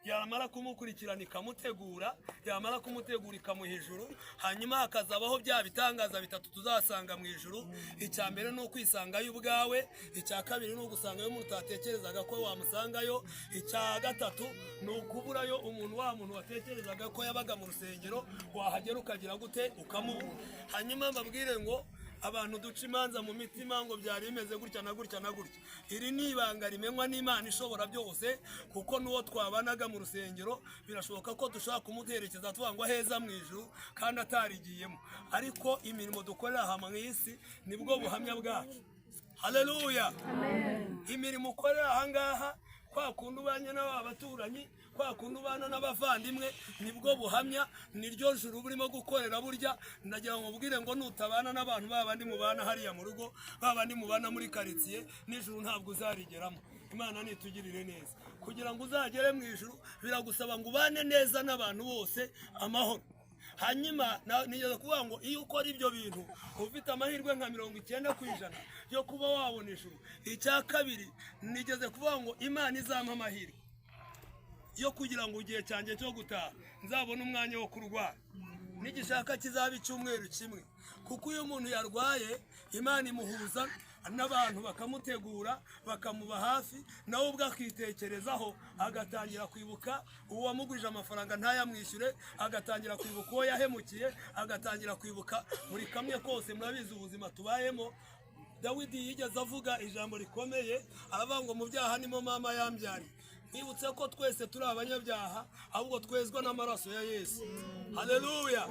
Yamara kumukurikirana ikamutegura, yamara kumutegura ikamuha ijuru. Hanyuma hakazabaho bya bitangaza bitatu tuzasanga mu ijuru. Icya mbere ni ukwisangayo ubwawe, icya kabiri ni ugusangayo umuntu utatekerezaga ko wamusangayo, icya gatatu ni ukuburayo umuntu, wa muntu watekerezaga ko yabaga mu rusengero, wahagera ukagira gute? Ukamubura. Hanyuma mbabwire ngo abantu duca imanza mu mitima ngo byari bimeze gutya na gutya na gutya, iri ni ibanga rimenywa n'Imana ishobora byose, kuko n'uwo twabanaga mu rusengero birashoboka ko dushobora kumuterekeza tuvuga ngo aheza mu ijuru kandi atarigiyemo. Ariko imirimo dukorera aha mu isi nibwo buhamya bwacu. Haleluya! Imirimo ukorera aha ngaha, kwa kundi ubanye n'aba baturanyi, kwa kundi ubana n'abavandimwe, nibwo buhamya, niryo juru burimo gukorera. Burya ndagira ngo mubwire ngo nutabana n'abantu ba bandi mubana hariya mu rugo, ba bandi mubana muri karitsiye, nijoro ntabwo uzarigeramo. Imana nitugirire neza. Kugira ngo uzagere mu ijuru biragusaba ngo ubane neza n'abantu bose amahoro. Hanyuma nigeze kuvuga ngo iyo ukora ibyo bintu ufite amahirwe nka 90% yo kuba wabona ijuru. Icya kabiri, nigeze kuvuga ngo Imana izampa amahirwe yo kugira ngo igihe cyanjye cyo gutaha nzabone umwanya wo kurwara, nigishaka kizaba icyumweru kimwe, kuko iyo umuntu yarwaye Imana imuhuza n'abantu bakamutegura, bakamuba hafi, nawe ubwe akitekerezaho, agatangira kwibuka uwamugurije amafaranga ntayamwishyure, agatangira kwibuka uwo yahemukiye, agatangira kwibuka buri kamwe kose. Murabizi ubuzima tubayemo. Dawidi yigeze avuga ijambo rikomeye, aravuga ngo mu byaha nimo mama yambyariye. Mwibutse ko twese turi abanyabyaha, ahubwo twezwa n'amaraso ya Yesu. Haleluya!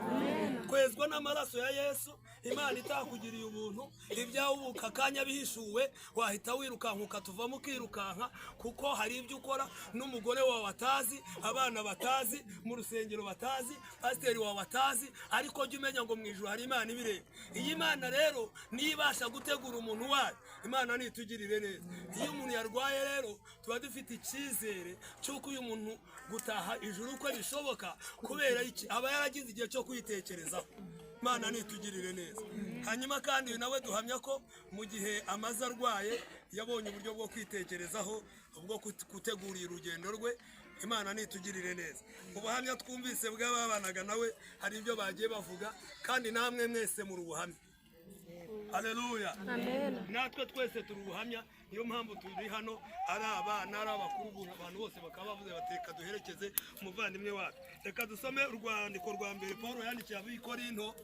Twezwa n'amaraso ya Yesu. Imana itakugiriye ubuntu, ibyawe ubu akanya bihishuwe wahita wirukanka ukatuvamo, ukirukanka, kuko hari ibyo ukora n'umugore wawe atazi, abana batazi, mu rusengero batazi, pasiteri wawe atazi. Ariko jya umenya ngo mu ijuru hari Imana ibireba. Iyi Mana rero niyo ibasha gutegura umuntu wayo. Imana nitugirire neza. Iyo umuntu yarwaye rero tuba dufite icyizere cy'uko uyu muntu gutaha ijuru uko bishoboka. Kubera iki? Aba yaragize igihe cyo kwitekerezaho. Imana nitugirire neza. Hanyuma kandi uyu nawe duhamya ko mu gihe amaze arwaye yabonye uburyo bwo kwitekerezaho, bwo gutegura urugendo rwe. Imana nitugirire neza. Ubuhamya twumvise bw'ababanaga nawe, hari ibyo bagiye bavuga, kandi namwe mwese muri ubuhamya. Haleluya! Natwe twese turi ubuhamya. Niyo mpamvu turi hano, ari abana, ari abakuru, ubu abantu bose bakaba bavuze bati: "Reka duherekeze umuvandimwe wacu." Reka dusome urwandiko rwa mbere Paul yandikiye ab'Ikorinto,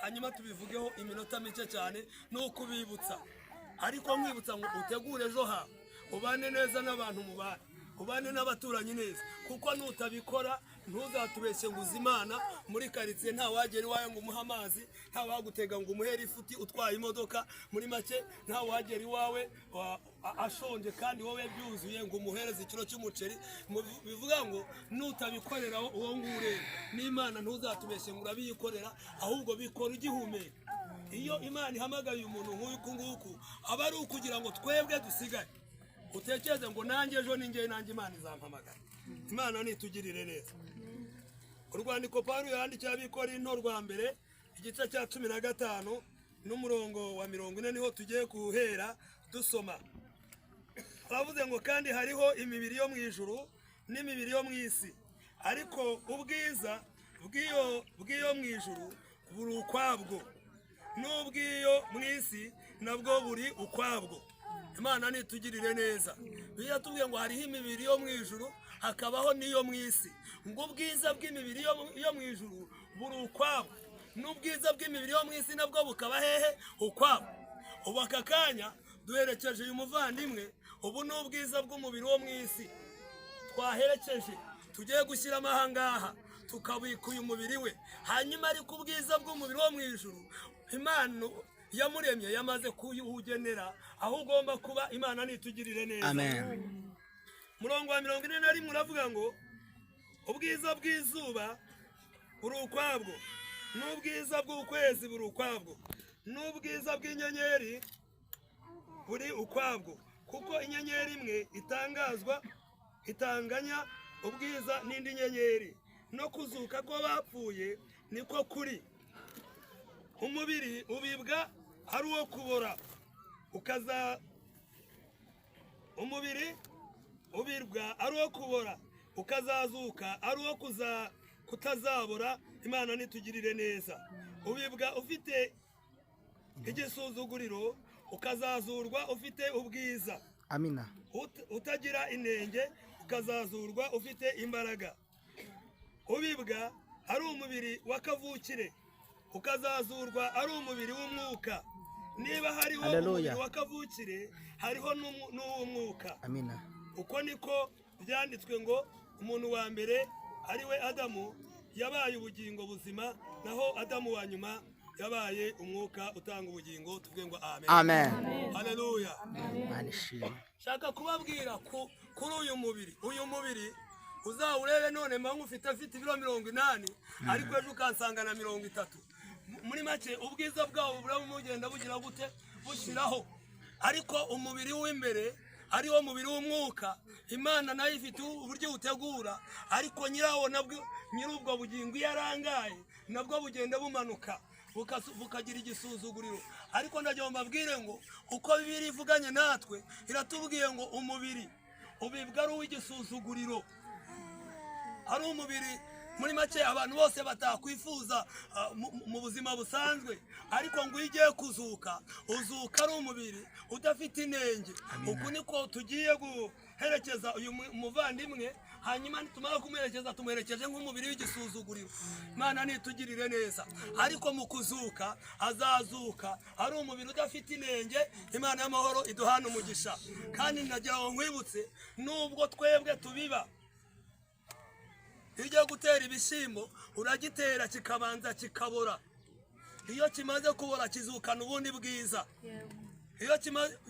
hanyuma tubivugeho iminota mike cyane. Ni ukubibutsa, ariko nkwibutsa ngo utegure ejo hawe, ubane neza n'abantu mubana, ubane n'abaturanyi neza, kuko nutabikora ntuzatubeshye ngo uzi Imana. Muri karitsiye ntawagera iwawe ngo umuhe amazi, ntawagutega ngo umuhe lifuti utwaye imodoka. Muri make, ntawagera iwawe ashonje kandi wowe byuzuye ngo umuhereze ikiro cy'umuceri. Bivuga ngo nutabikorera uwo nguwo ureba n'Imana, ntuzatubeshye ngo urabiyikorera, ahubwo bikora ugihumeka. Iyo Imana ihamagaye umuntu nk'uku nguku, aba ari ukugira ngo twebwe dusigaye utekereze ngo nanjye ejo ni njye, nanjye Imana izampamagara. Imana nitugirire neza. Urwandiko Pawulo yandikiye ab'Ikorinto rwa mbere, igice cya 15 n'umurongo wa 40, niho tugiye guhera dusoma. Aravuze ngo: "Kandi hariho imibiri yo mu ijuru n'imibiri yo mu isi, ariko ubwiza bw'iyo mu ijuru buri ukwabwo, n'ubw'iyo mu isi nabwo buri ukwabwo." Imana nitugirire neza. Bibiliya tubwiye ngo hariho imibiri yo mu ijuru, hakabaho n'iyo mu isi, ngo ubwiza bw'imibiri yo mu ijuru buri ukwabwo, n'ubwiza bw'imibiri yo mu isi nabwo bukaba hehe? Ukwabwo. Ubu aka kanya duherekeje uyu muvandimwe. Ubu ni ubwiza bw'umubiri wo mu isi twaherekeje, tugiye gushyiramo ahangaha, tukabika uyu mubiri we. Hanyuma ariko ubwiza bw'umubiri wo mu ijuru, Imana yamuremye yamaze kuwugenera aho ugomba kuba. Imana nitugirire neza. Amen. Murongo wa 41 uravuga ngo: "Ubwiza bw'izuba buri ukwabwo, n'ubwiza bw'ukwezi buri ukwabwo, n'ubwiza bw'inyenyeri buri ukwabwo, kuko inyenyeri imwe itangazwa itanganya ubwiza n'indi nyenyeri. No kuzuka kw'abapfuye niko kuri. Umubiri ubibwa ari uwo kubora, ukaza umubiri Ubibwa ari uwo kubora, ukazazuka ari uwo kutazabora. Imana nitugirire neza. Ubibwa ufite igisuzuguriro, ukazazurwa ufite ubwiza. Amina. Utagira inenge, ukazazurwa ufite imbaraga. Ubibwa ari umubiri wa kavukire, ukazazurwa ari umubiri w'umwuka. Niba hariho Haleluya. umubiri wa kavukire, hariho n'uw'umwuka. Amina. Uko niko byanditswe ngo: "Umuntu wa mbere, ari we Adamu, yabaye ubugingo buzima, naho Adamu wa nyuma yabaye umwuka utanga ubugingo." Tuvuge ngo amen. Amen. Haleluya. Imana ishimwe. Shaka kubabwira kuri uyu mubiri. Uyu mubiri uzawurebe none mba ufite ibiro 80, ariko ejo ukansanga na 30. Muri make, ubwiza bwawo buraba bugenda bugira gute? Bushyiraho. Ariko umubiri w'imbere, ari wo mubiri w'umwuka, Imana nayo ifite uburyo butegura, ariko nyirawo nabwo, nyir'ubwo bugingo, iyo arangaye nabwo bugenda bumanuka, bukagira igisuzuguriro. Ariko ndagira ngo mbabwire ngo uko Bibiliya ivuganye natwe, iratubwiye ngo umubiri ubibwa ari uw'igisuzuguriro, ari umubiri muri make abantu bose batakwifuza mu buzima busanzwe, ariko ngo iyo ugiye kuzuka, uzuka ari umubiri udafite inenge. Uku niko tugiye guherekeza uyu muvandimwe. Hanyuma nitumara kumuherekeza, tumuherekeje nk'umubiri w'igisuzuguriro. Imana nitugirire neza. Ariko mu kuzuka azazuka ari umubiri udafite inenge. Imana y'amahoro iduhana umugisha. Kandi nagira ngo nkwibutse, nubwo twebwe tubiba, iyo ugiye gutera ibishyimbo uragitera kikabanza kikabora. Iyo kimaze kubora kizukana ubundi bwiza. Iyo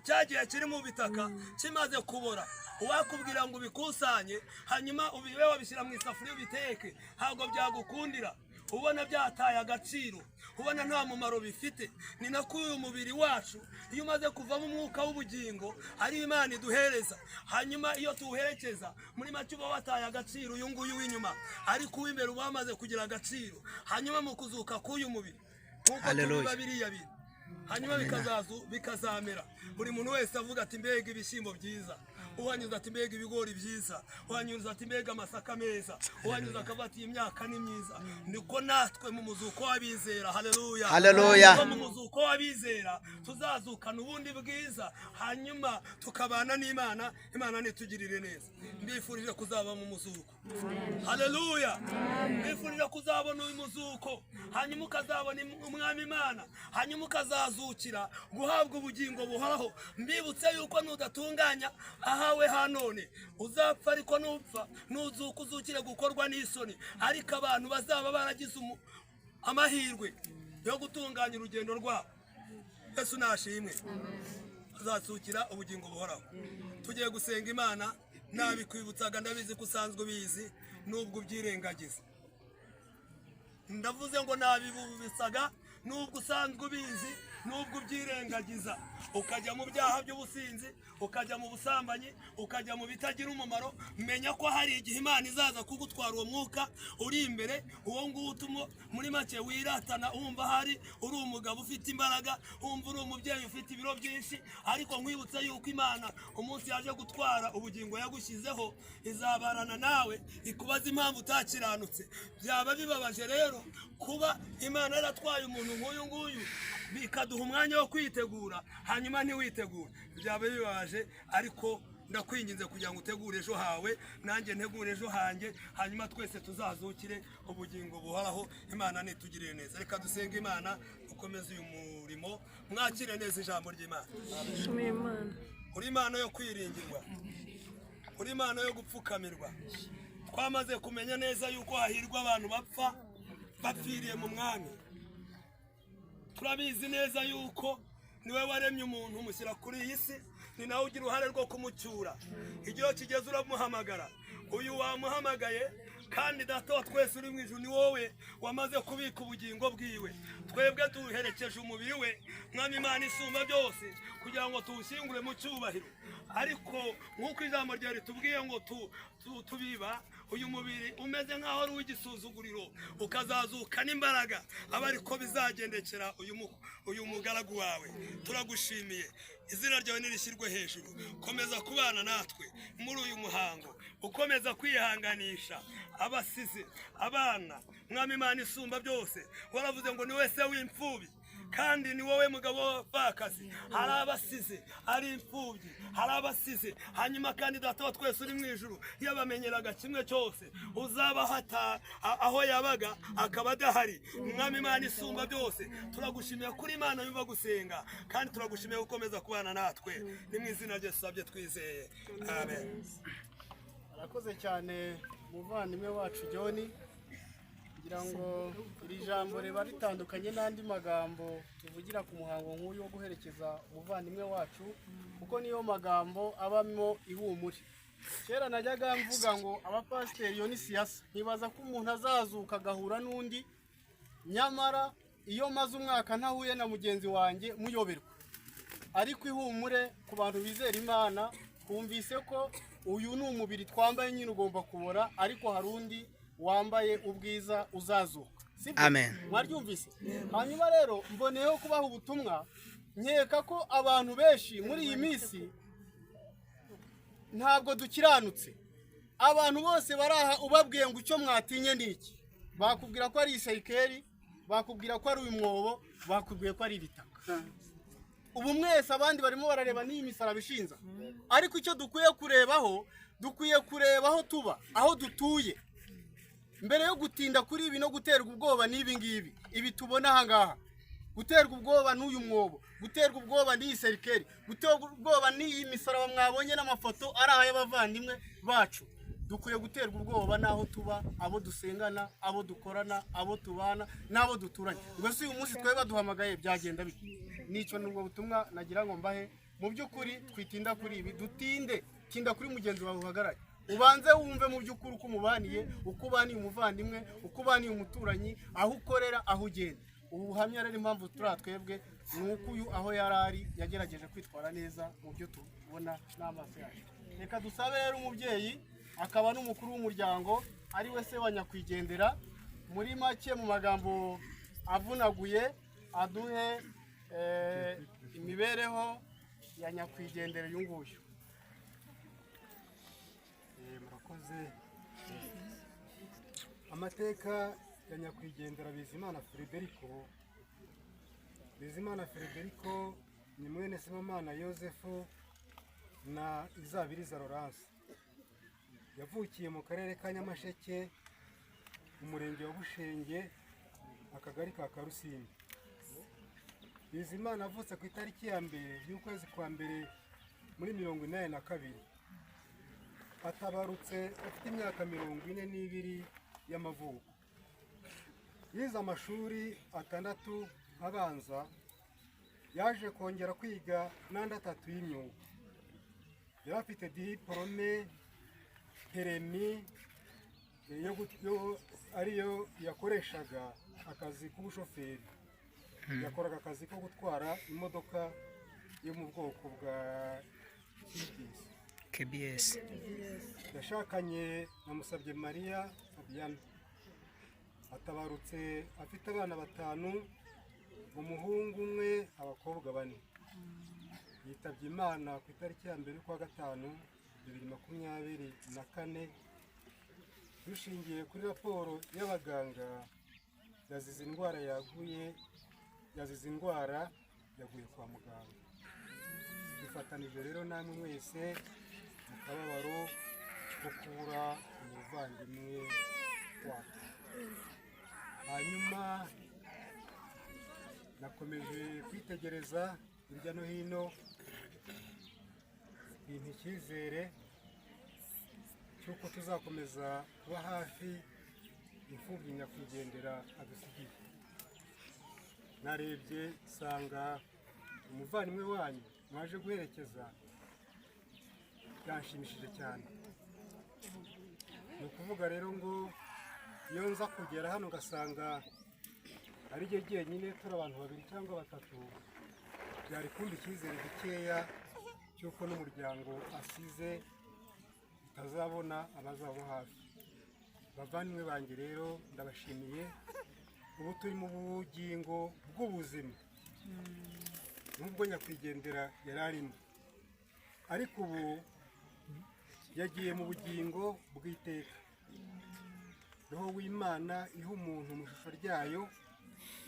cyagiye kiri mu bitaka, kimaze kubora, uwakubwira ngo ubikusanye hanyuma ubibe wabishyira mu isafuriya ubiteke, ntabwo byagukundira. Ubona byataye agaciro, ubona nta mumaro bifite. Ni nako uyu mubiri wacu, iyo umaze kuvamo umwuka w'ubugingo, ari Imana iduhereza, hanyuma iyo tuwuherekeza, muri make uba wataye agaciro uyu nguyu w'inyuma, ariko uw'imbere uba wamaze kugira agaciro. Hanyuma mu kuzuka k'uyu mubiri, nk'uko Hallelujah. tubiba biriya bintu, hanyuma bikazamera, buri muntu wese avuga ati: "Mbega ibishyimbo byiza!" Uhanyuze ati: "Mbega ibigori byiza!" Uhanyuze ati: "Mbega amasaka meza!" Uhanyuze akavuga ati: "Iyi myaka ni myiza." Niko natwe mu muzuko w'abizera, haleluya. Haleluya. Niko mu muzuko w'abizera tuzazukana ubundi bwiza, hanyuma tukabana n'Imana. Imana nitugirire neza. Mbifurije kuzaba mu muzuko, haleluya. Mbifurije kuzabona uyu muzuko, hanyuma ukazabona Umwami Imana, hanyuma ukazazukira guhabwa ubugingo buhoraho. Mbibutse yuko nudatunganya ahawe hanone uzapfa, ariko nupfa nuzuka uzukire gukorwa n'isoni. Ariko abantu bazaba baragize amahirwe yo gutunganya urugendo rwabo, Yesu nashimwe, azasukira ubugingo buhoraho. Tugiye gusenga Imana. Nabikwibutsaga, ndabizi ko usanzwe ubizi nubwo ubyirengagiza. Ndavuze ngo nabibubisaga nubwo usanzwe ubizi, nubwo ubyirengagiza, ukajya mu byaha by'ubusinzi, ukajya mu busambanyi, ukajya mu bitagira umumaro. Menya ko hari igihe Imana izaza kugutwara uwo mwuka uri imbere, uwo nguwo utuma muri make wiratana, wumva hari uri umugabo ufite imbaraga, wumva uri umubyeyi ufite ibiro byinshi. Ariko nkwibutsa yuko Imana umunsi yaje gutwara ubugingo yagushyizeho, izabarana nawe ikubaza impamvu utakiranutse. Byaba bibabaje rero kuba Imana yaratwaye umuntu nk'uyu nguyu, bikaduha umwanya wo kwitegura, hanyuma ntiwitegure. Byaba bibabaje. Ariko ndakwinginze kugira ngo utegure ejo hawe, nanjye ntegure ejo hanjye, hanyuma twese tuzazukire ubugingo buhoraho. Imana nitugirire neza. Reka dusenge Imana, dukomeze uyu murimo. Mwakire neza ijambo ry'Imana. Shimira Imana. Uri Imana yo kwiringirwa, uri Imana yo gupfukamirwa. Twamaze kumenya neza yuko hahirwa abantu bapfa bapfiriye mu Mwami. Turabizi neza yuko niwe waremye umuntu umushyira kuri iyi si, ni nawe ugira uruhare rwo kumucyura. Igihe kigeze uramuhamagara. Uyu wamuhamagaye, kandi Data wa twese uri mu ijuru, ni wowe wamaze kubika ubugingo bwiwe. Twebwe tuherekeje umubiri we, Mwami Imana isumba byose, kugira ngo tuwushyingure mu cyubahiro. Ariko nk'uko ijambo ryawe ritubwiye ngo tubiba uyu mubiri umeze nk'aho ari uw'igisuzuguriro, ukazazuka n'imbaraga, aba ariko bizagendekera uyu mugaragu wawe. Turagushimiye, izina ryawe nirishyirwe hejuru. Komeza kubana natwe muri uyu muhango, ukomeza kwihanganisha abasize abana. Mwami Imana isumba byose, waravuze ngo ni wese w'imfubyi kandi ni wowe mugabo w'abapfakazi. Hari abasize ari imfubyi, hari abasize. Hanyuma kandi Data wa twese uri mu ijuru yabamenyeraga kimwe cyose, uzaba aho yabaga akaba adahari. Mwami Imana isumba byose, turagushimiye kuri Imana yumva gusenga, kandi turagushimiye gukomeza kubana natwe. Ni mu izina rye dusabye twizeye, amen. Arakoze cyane umuvandimwe wacu John. Kugira ngo iri jambo riba ritandukanye n'andi magambo tuvugira ku muhango nk'uyu wo guherekeza umuvandimwe wacu, kuko niyo magambo abamo ihumure. Kera najyaga mvuga ngo abapasiteri iyo ni siyasa, nkibaza ko umuntu azazuka agahura n'undi, nyamara iyo maze umwaka ntahuye na mugenzi wanjye muyoberwa. Ariko ihumure ku bantu bizera Imana, twumvise ko uyu ni umubiri twambaye nyine ugomba kubora, ariko hari undi wambaye ubwiza uzazuka. Sibyo? Amen. Mwaryumvise? Hanyuma rero mboneyeho kubaha ubutumwa. Nkeka ko abantu benshi muri iyi minsi ntabwo dukiranutse. Abantu bose bari aha ubabwiye ngo icyo mwatinye ni iki, bakubwira ko ari icercueil, bakubwira ko ari uyu mwobo, bakubwiye ko ari ibitaka. Ubu mwese abandi barimo barareba n'iyi misaraba ishinza, ariko icyo dukwiye kurebaho, dukwiye kureba aho tuba, aho dutuye, mbere yo gutinda kuri ibi no guterwa ubwoba n'ibi ngibi, ibi tubona aha ngaha, guterwa ubwoba n'uyu mwobo, guterwa ubwoba n'iyi cercueil, guterwa ubwoba n'iyi misaraba mwabonye n'amafoto ari aha y'abavandimwe bacu. Dukwiye guterwa ubwoba n'aho tuba, abo dusengana, abo dukorana, abo tubana n'abo duturanye. Ngo se uyu munsi twe baduhamagaye byagenda bite? Nicyo nubwo butumwa nagira ngo mbahe. Mu by'ukuri twitinda kuri ibi, dutinde tinda kuri mugenzi wawe uhagarare, ubanze wumve mu by'ukuri uko umubaniye, uko ubaniye umuvandimwe, uko ubaniye umuturanyi, aho ukorera, aho ugenda. Ubu buhamya rero, impamvu turi aha twebwe ni uko uyu aho yari ari yagerageje kwitwara neza mu byo tubona n'amaso yacu. Reka dusabe rero umubyeyi akaba n'umukuru w'umuryango, ari we se wa nyakwigendera, muri make mu magambo avunaguye aduhe imibereho ya nyakwigendera uyu nguyu. Murakoze. Amateka ya nyakwigendera Bizimana Frederico. Bizimana Frederico ni mwene Sibomana Yosefu na Izabiriza Laurence. Yavukiye mu karere ka Nyamasheke, umurenge wa Bushenge, akagari ka Karusimbi. Bizimana avutse ku itariki ya 1 y'ukwezi kwa mbere muri 82, atabarutse afite imyaka 42 y'amavuko. Yize amashuri atandatu abanza, yaje kongera kwiga n'andi atatu y'imyuga. Yari afite diporome permis ariyo yakoreshaga akazi k'ubushoferi. Yakoraga akazi ko gutwara imodoka yo mu bwoko bwa KBS. KBS. Yashakanye na Musabye Mariya Fabiana. Atabarutse afite abana batanu, umuhungu umwe, abakobwa bane. Yitabye Imana ku itariki ya 1 y'ukwa gatanu 2024. Dushingiye kuri raporo y'abaganga, yazize indwara yaguye, yazize indwara yaguye kwa muganga. Dufatanije rero namwe mwese mu kababaro ko kubura umuvandimwe wacu. Hanyuma nakomeje kwitegereza hirya no hino, bimpa icyizere cy'uko tuzakomeza kuba hafi imfubyi nyakwigendera adusigiye. Narebye nsanga umuvandimwe wanyu mwaje guherekeza byanshimishije cyane. Ni ukuvuga rero ngo iyo nza kugera hano ngasanga ari jye jyenyine, turi abantu babiri cyangwa batatu, byari kumpa icyizere gikeya. cy'uko n'umuryango asize utazabona abazabo hafi. Bavandimwe banjye rero, ndabashimiye. Ubu turi mu bugingo bw'ubuzima nubwo nyakwigendera yari arimo, ariko ubu yagiye mu bugingo bw'iteka. Roho w'Imana iha umuntu mu ishusho ryayo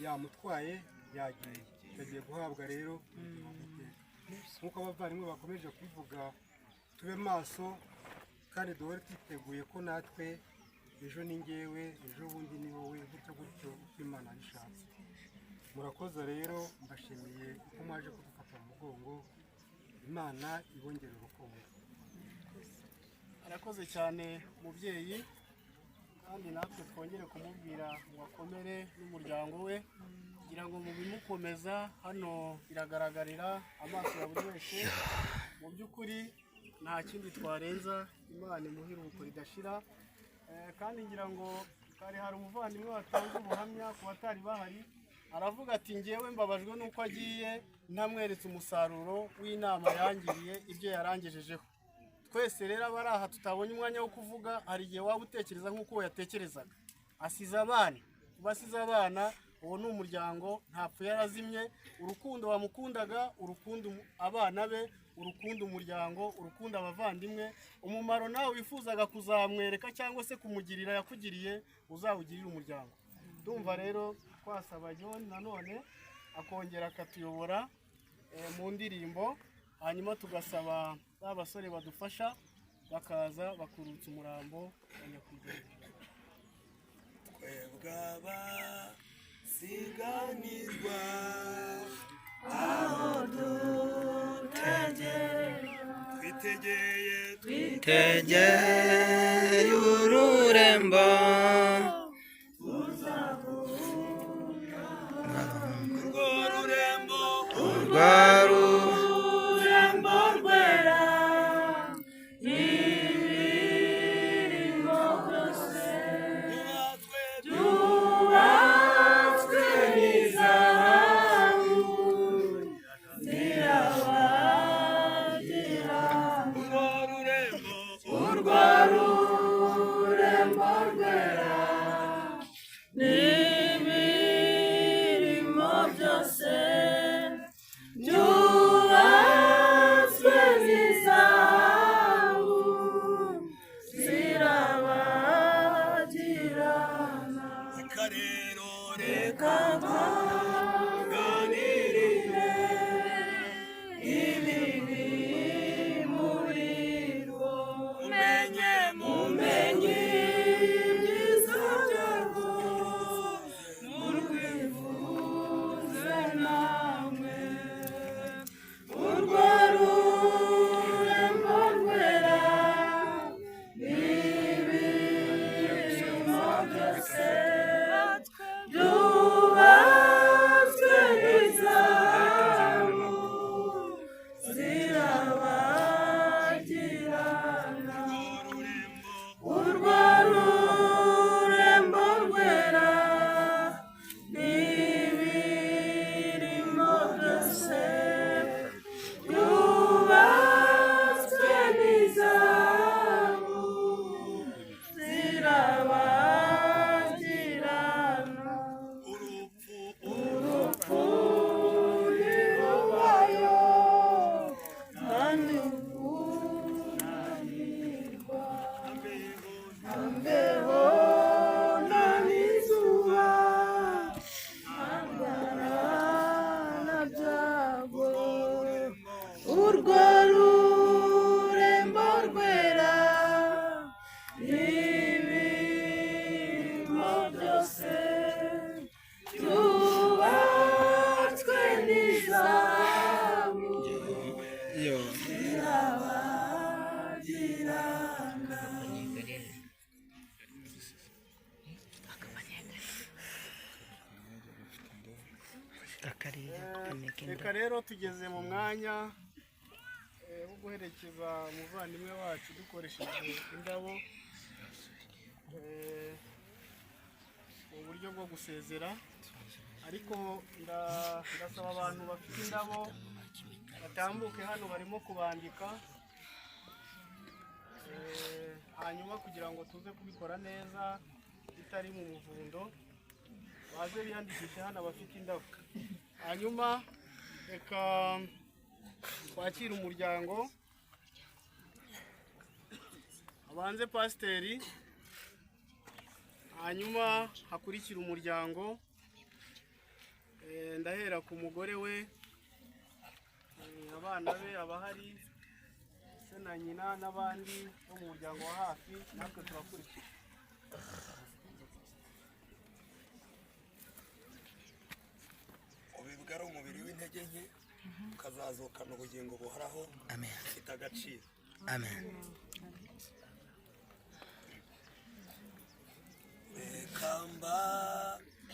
yamutwaye, yagiye, yagiye guhabwa rero ubugingo bw'iteka. Nk'uko abavandimwe bakomeje kubivuga, tube maso kandi duhore twiteguye ko natwe ejo ni ngewe, ejo bundi ni wowe, gutyo gutyo uko Imana yabishatse. Murakoze rero, mbashimiye uko mwaje kudufata mu mugongo. Imana ibongere urukundo. Arakoze cyane mubyeyi, kandi natwe twongere kumubwira ngo akomere n'umuryango we, kugira ngo mu bimukomeza hano biragaragarira amaso ya buri wese. Mu by'ukuri nta kindi twarenza, Imana imuhe iruhuko ridashira. Kandi ngira ngo kare hari umuvandimwe watanze ubuhamya ku batari bahari, aravuga ati: "Ngewe mbabajwe n'uko agiye ntamweretse umusaruro w'inama yangiriye, ibyo yarangejejeho." Twese rero abari aha tutabonye umwanya wo kuvuga, hari igihe waba utekereza nk'uko uwo yatekerezaga. Asize abana, kuba asize abana, uwo ni umuryango, ntapfu yarazimye. Urukundo wamukundaga, urukundo abana be, urukundo umuryango, urukundo abavandimwe, umumaro nawe wifuzaga kuzamwereka cyangwa se kumugirira yakugiriye, uzawugirire umuryango. Ndumva rero twasaba John nanone akongera akatuyobora mu ndirimbo, hanyuma tugasaba ba basore badufasha bakaza bakurutsa umurambo wa nyakwigendera. Twebwe abasiganirwa aho twitegeye, Twitegeye ururembo urwo rurembo, urwo rurembo rwera. Yubatswe Yubatswe n'izahabu. Urwo rurembo, Urwo rurembo rwera n'ibirimo byose byubatswe n'izahabu zirabagirana. Reka rero, Reka reka tuganirire ibibi muri rwo, mumenye, mumenye ibyiza byarwo, murwifuze namwe. Urwo rurembo rwera n'ibirimo byose byubatswe n'izahabu zirabagirana. Urwo rurembo rwera n'ibirimo byose byubatswe n'izahabu zirabagirana. Urupfu, Urupfu ntirubayo kandi unanirwa, imbeho nta n'izuba, nta na byago. Urwo rurembo rwera n'ibirimo byose byubatswe n'izahabu zirabagirana. Reka rero tugeze mu mwanya wo guherekeza umuvandimwe wacu dukoresheje indabo, mu buryo bwo gusezera, ariko ndasaba abantu bafite indabo. Batambuke hano, barimo kubandika. Hanyuma kugira ngo tuze kubikora neza bitari mu muvundo, baze biyandikishe hano abafite indabo. Hanyuma reka twakire umuryango, abanze pasiteri, hanyuma hakurikire umuryango. Ndahera ku mugore we, abana be abahari, se na nyina n'abandi bo mu muryango wa hafi, natwe turakurikira. Ubibwa ari umubiri w'intege nke, ukazazukana ubugingo buhoraho ufite agaciro. Amen. Reka mbaganire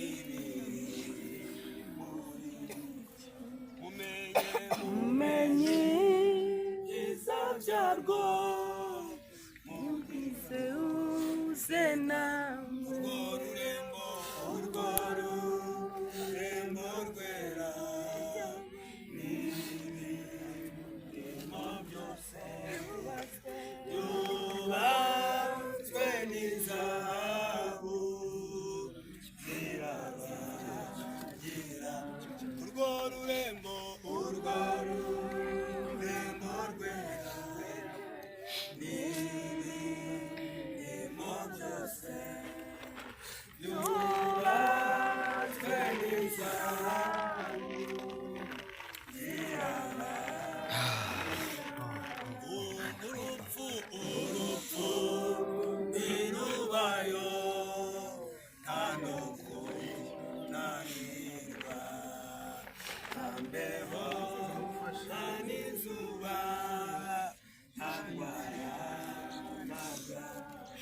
ibiri muri mumenye Umenye byiza byarwo. Se uze namwe. Urwo rurembo, urwo rurembo rwera, n'ibirimo byose byubatswe n'izahabu zirabagira. Urwo rurembo, urwo rurembo rwera, n'ibirimo byose byubatswe n'izahabu urupfu, urupfu ntirubayo, nta no kunanirwa, nta mbeho, nta n'izuba, nta ndwara, nta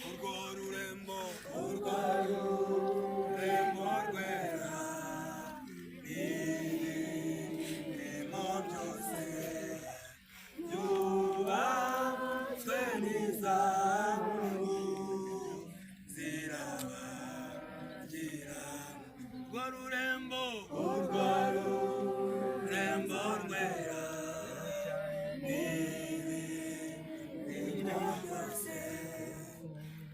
urwo rurembo, urwo rurembo rwera, n'ibirimo byose byubatswe n'izahabu zirabagira. Urwo rurembo, urwo rurembo rwera, n'ibirimo byose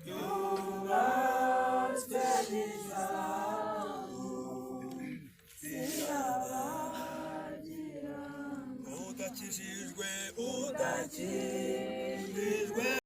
byubatswe n'izahabu zirabagira. Udakijijwe, udakijijwe.